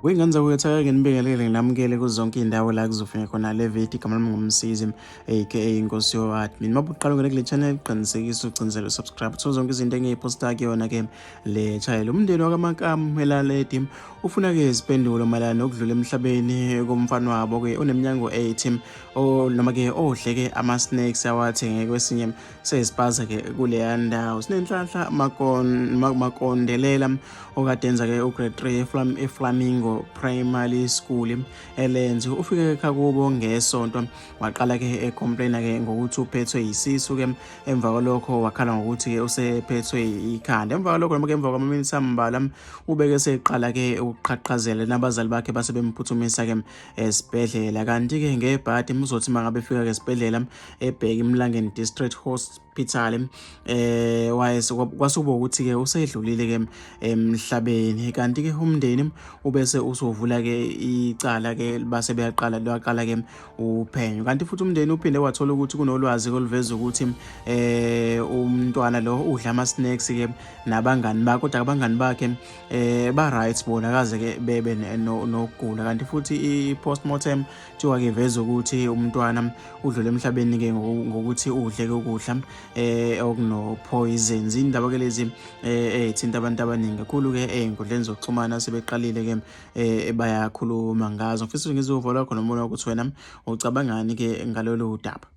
Wey'ngane zakwethu ake nginibingelele nginamukele kuzo zonke iy'ndawo la kuzofika khona le video. Igama lami nguMsizi aka Inkosi yo-admin. Uma uqala ungena kule channel, qinisekisa ucinzele usubscribe uthole zonke izinto engiyiphosta kuyona ke le channel. Umndeni wakaMakamu elaledi ufuna-ke izimpendulo mayelana nokudlula emhlabeni komfana wabo ke onemnyango 8 noma-ke odle-ke ama-snacks awathenge kwesinye sezispaza ke kuleya ndawo. Sinenhlanhla Makondelela okade enza-ke ugrade 3 eFlamingo Primary School eLenzi, ufike ekhakubo ngesonto waqala-ke ecomplaina-ke ngokuthi uphethwe yisisu-ke. Emva kwalokho wakhala ngokuthi-ke usephethwe ikhanda. Emva kwalokho noma-ke emva kwamaminithi ambalwa ubeke seqala-ke ukuqhaqhazela, nabazali bakhe base bemphuthumisa-ke esibhedlela. Kanti-ke ngebhadi uzothi uma ngabe efika-ke esibhedlela ebheke iMlangeni District Hospital kwasukuba ukuthi ke usedlulile ke emhlabeni. Kanti ke umndeni ubese usuvula ke icala ke, base beyaqala lwaqala ke uphenyo. Kanti futhi umndeni uphinde wathola ukuthi kunolwazi oluveza ukuthi umntwana lo udla ama snacks ke nabangani bakhe, kodwa abangani bakhe ba right bona, kaze ke bebe nokugula. Kanti futhi i postmortem kuthiwa ke iveza ukuthi umntwana udlule emhlabeni ke ngokuthi udle ke ukudla okuno poisons. Indaba ke lezi ethinta abantu abaningi kakhulu ke ey'nkundleni zokuxhumana, sebeqalile ke bayakhuluma ngazo. Ngifisa ngizwe uvo lwakho nombono ukuthi wena ucabangani ke ngalolu daba.